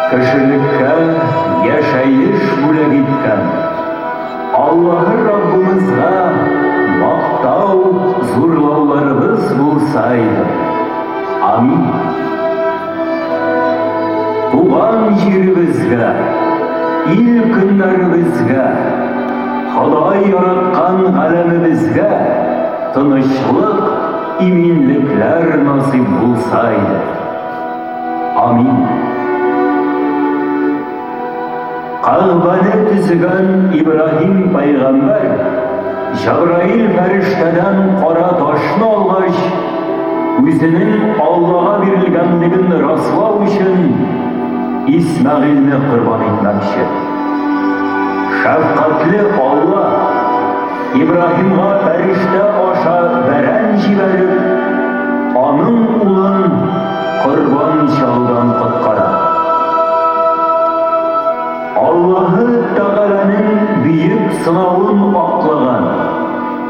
Кешелеккә яшәеш бүләк иткән Аллаһы Раббымызга мактау, зурлауларыбыз булса иде. Амин. Туган җиребезгә, ил-көннәребезгә, Ходай яраткан галәмебезгә тынычлык, иминлекләр насыйп булса иде. Амин. Кәгъбәне төзегән Ибраһим пәйгамбәр Җәбраил фәрештәдән кара ташны алгач, үзенең Аллага бирелгәнлеген раслау өчен Исмәгыйльне корбан итмәкче. Шәфкатьле Алла Ибраһимга фәрештә аша бәрән җибәреп, аның улын корбан чалудан коткара. Аллаһы Тәгаләнең бөек сынавын аклаган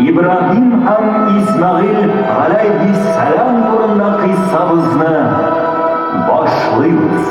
Ибраһим һәм Исмәгыйль галәйһиссәлам турында кыйссабызны башлыйбыз.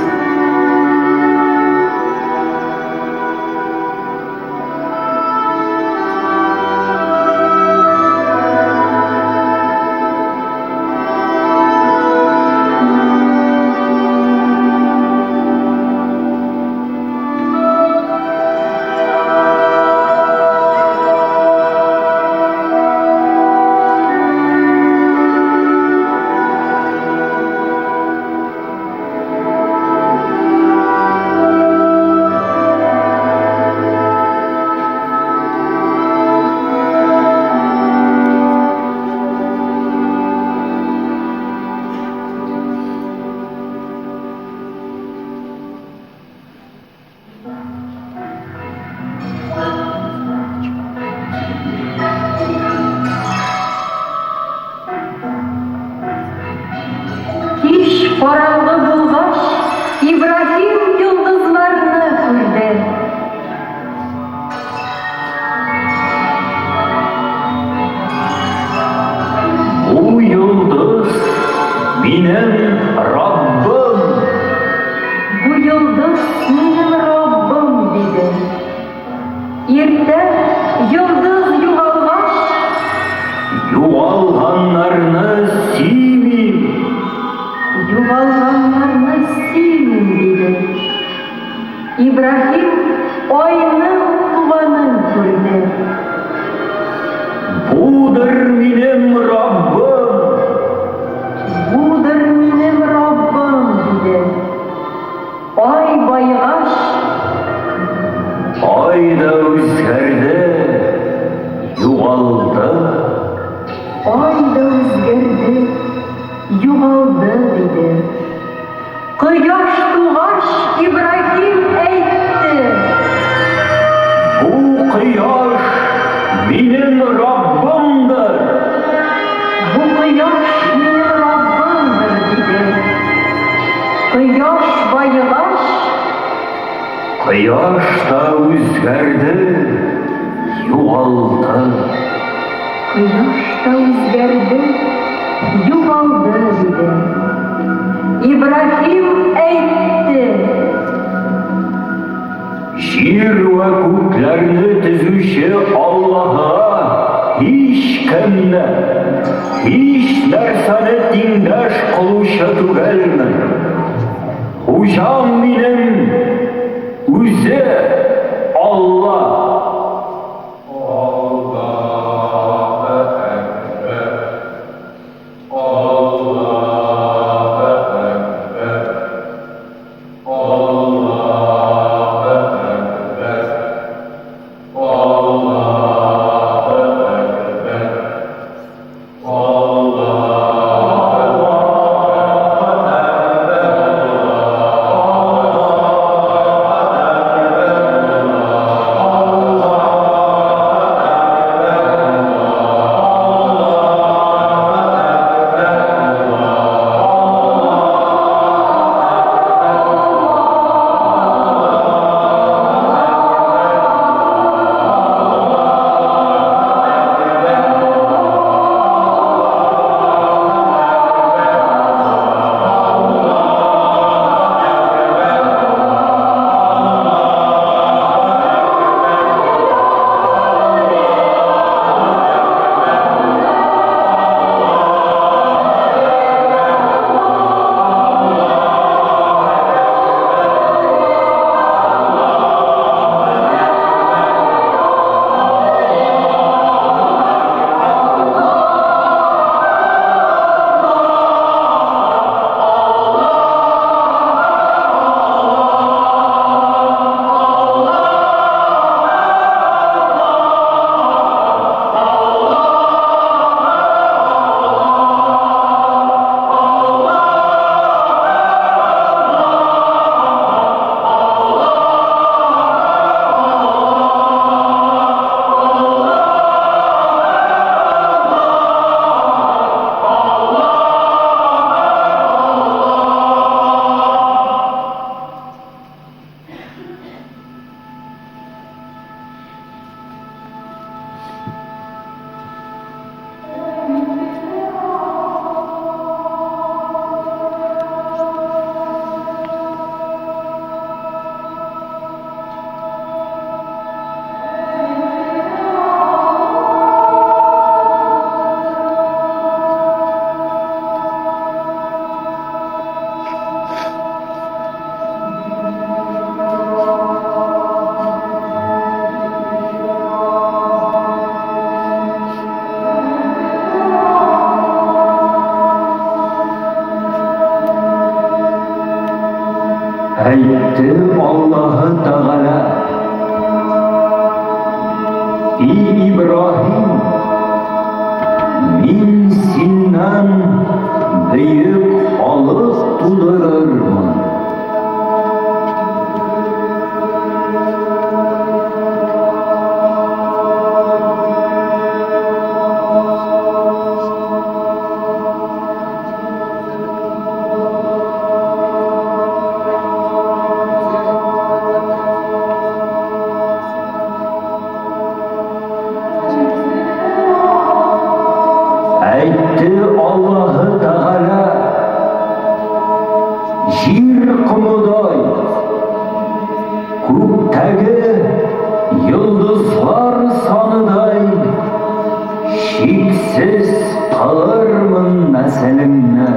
Кич караңгы булгач, Ибраһим йолдызларны күрде. Бу йолдыз минем Раббым. Бу йолдыз минем Раббым, диде. Иртә йолдыз югалгач, Югалганнарны сөймим. Югалганнарны сөймим, диде. Ибраһим айның туганын күрде. Будыр минем Раббым. Будыр минем Раббым, диде. Ай баегач, Ай да үзгәрде, югалды. Ай да үзгәрде, югалды, диде. Кояш тугач, Ибраһим әйтте. Бу кояш минем Раббымдыр. Бу кояш минем Раббымдыр, диде. Кояш баегач, Кояш та үзгәрде, югалды. Кояш та үзгәрде, югалды, диде. Ибраһим әйтте. Җир вә күкләрне төзүче Аллаһыга һичкемне, һич нәрсәне тиңдәш кылучы түгелмен. Хуҗам минем үзе Алла. Әйтте Аллаһы Тәгалә: И Ибраһим, мин синнән бөек халык тудырырмын. Әйтте Аллаһы Тәгалә, Җир комыдай, күктәге йолдызлар саныдай чиксез кылырмын нәселеңне.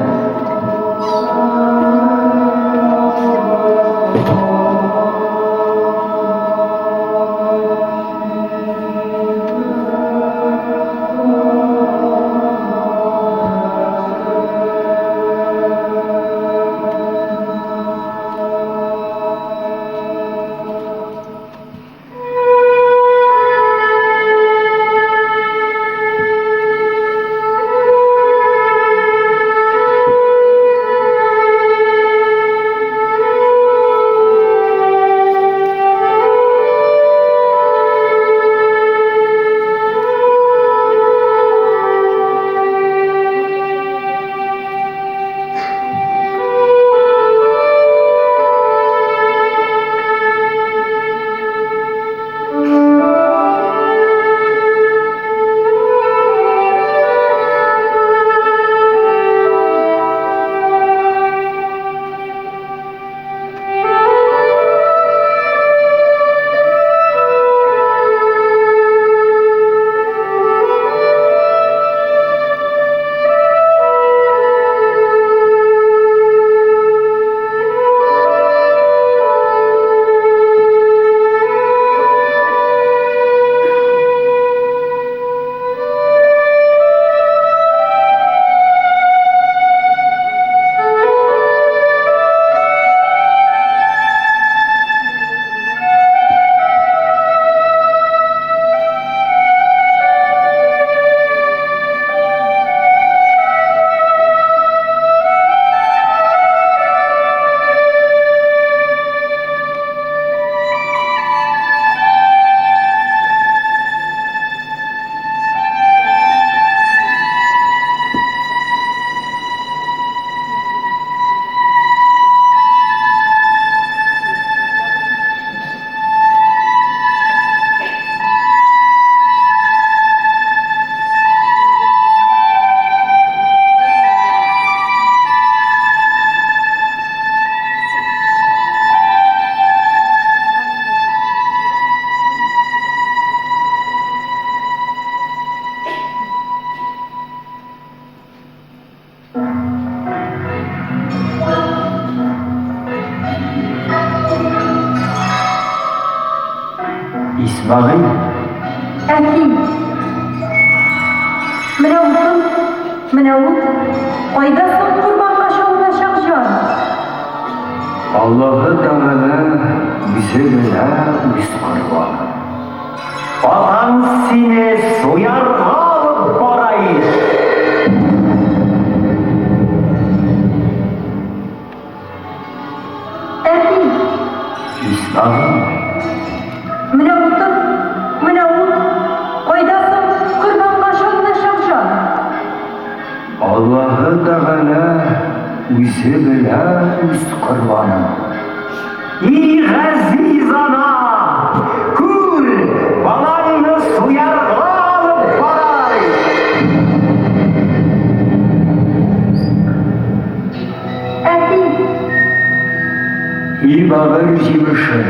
Исмәгыйль. Әти. Менә утын, менә ут. Кайда соң корбанга чалыначак җан? Аллаһы Тәгалә үзе белә үз корбанын. Атаң сине суярга алып бара ич. Әти. Исмәгыйль. Менә утын, менә ут. Кайда соң корбанга чалыначак җан? Аллаһы Тәгалә үзе белә үз корбанын. И газиз ана, күр, балаңны суярга алып бара. Әти. И бәгырь җимеше,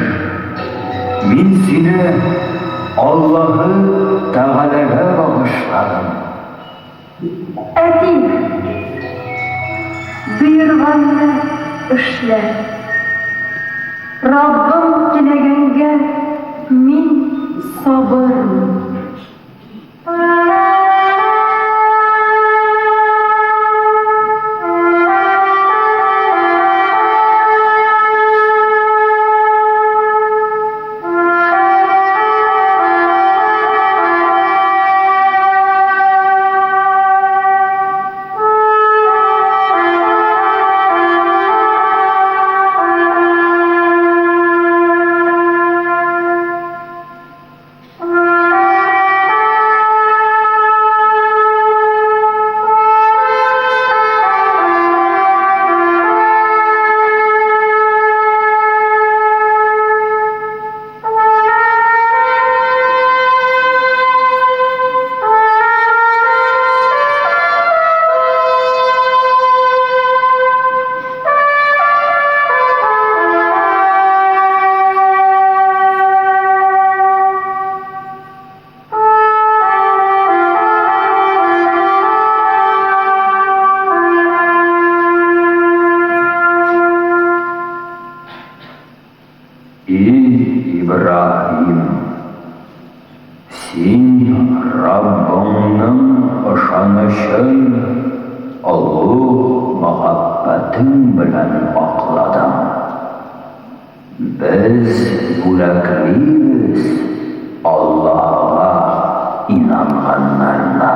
мин сине Аллаһы Тәгаләгә багышладым. Әти, боерганны эшлә. Раббым теләгәнгә мин сабырмын. шәфкатең белән акладың. Без бүләклибез Аллаһыга инанганнарны.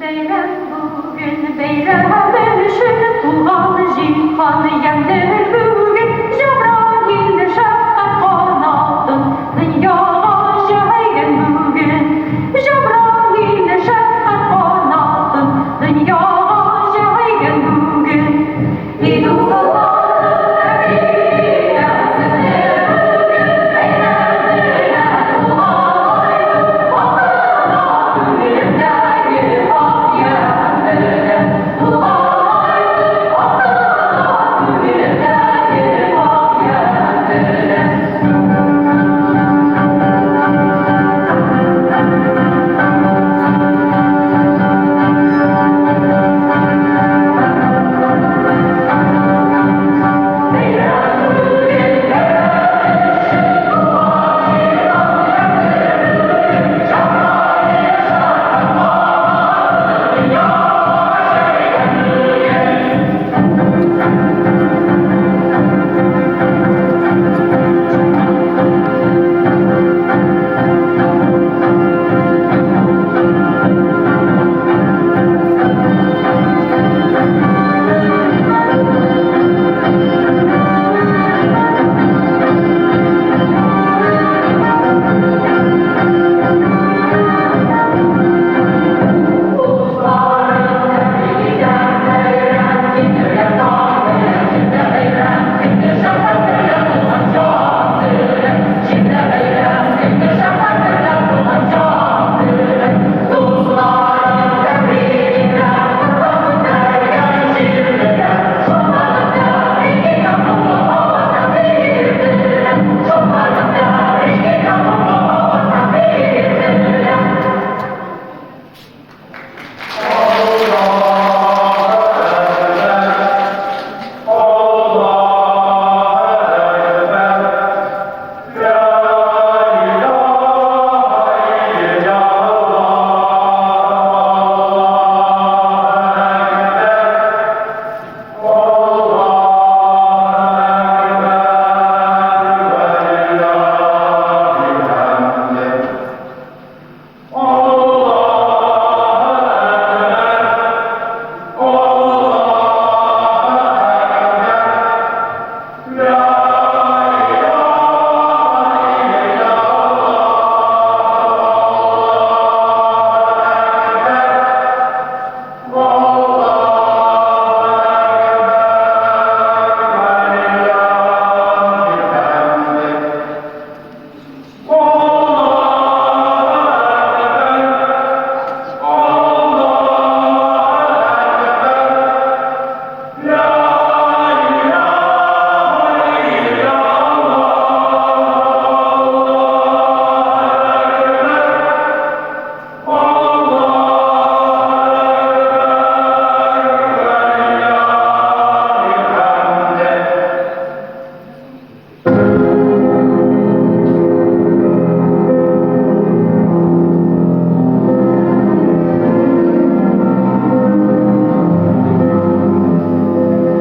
Бәйрәм бүген, бәйрәм өчен тулган җиһан ямьле бүген. Җәбраил шәфкать канатын дөньяга җәйгән бүген. Җәбраил шәфкать канатын дөньяга җәйгән бүген. И дусларым, тәбрик итәм сезне бүген бәйрәм белән туган ай күңелемдәге ак ямь белән тулган ай актыла күңелемдәге ак ямь белән.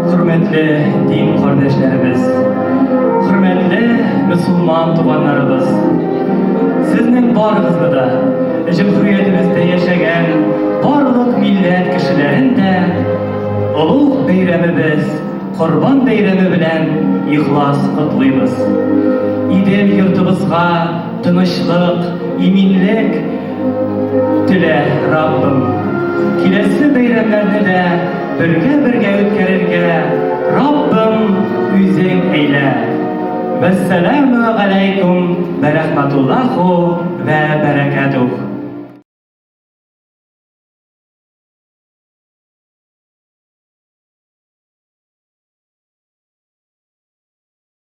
Хөрмәтле дин кардәшләребез, хөрмәтле мөселман туганнарыбыз, сезнең барыгызны да, җөмһүриятебездә яшәгән барлык милләт кешеләрен дә олуг бәйрәмебез Корбан бәйрәме белән ихлас котлыйбыз. Идел йортыбызга тынычлык, иминлек телә, Раббым. Киләсе бәйрәмнәрне дә бергә-бергә үткәрергә, Раббым, үзең әйлә. Вәссәламү галәйкүм вә рәхмәтуллаһу вә бәрәкәтүһ.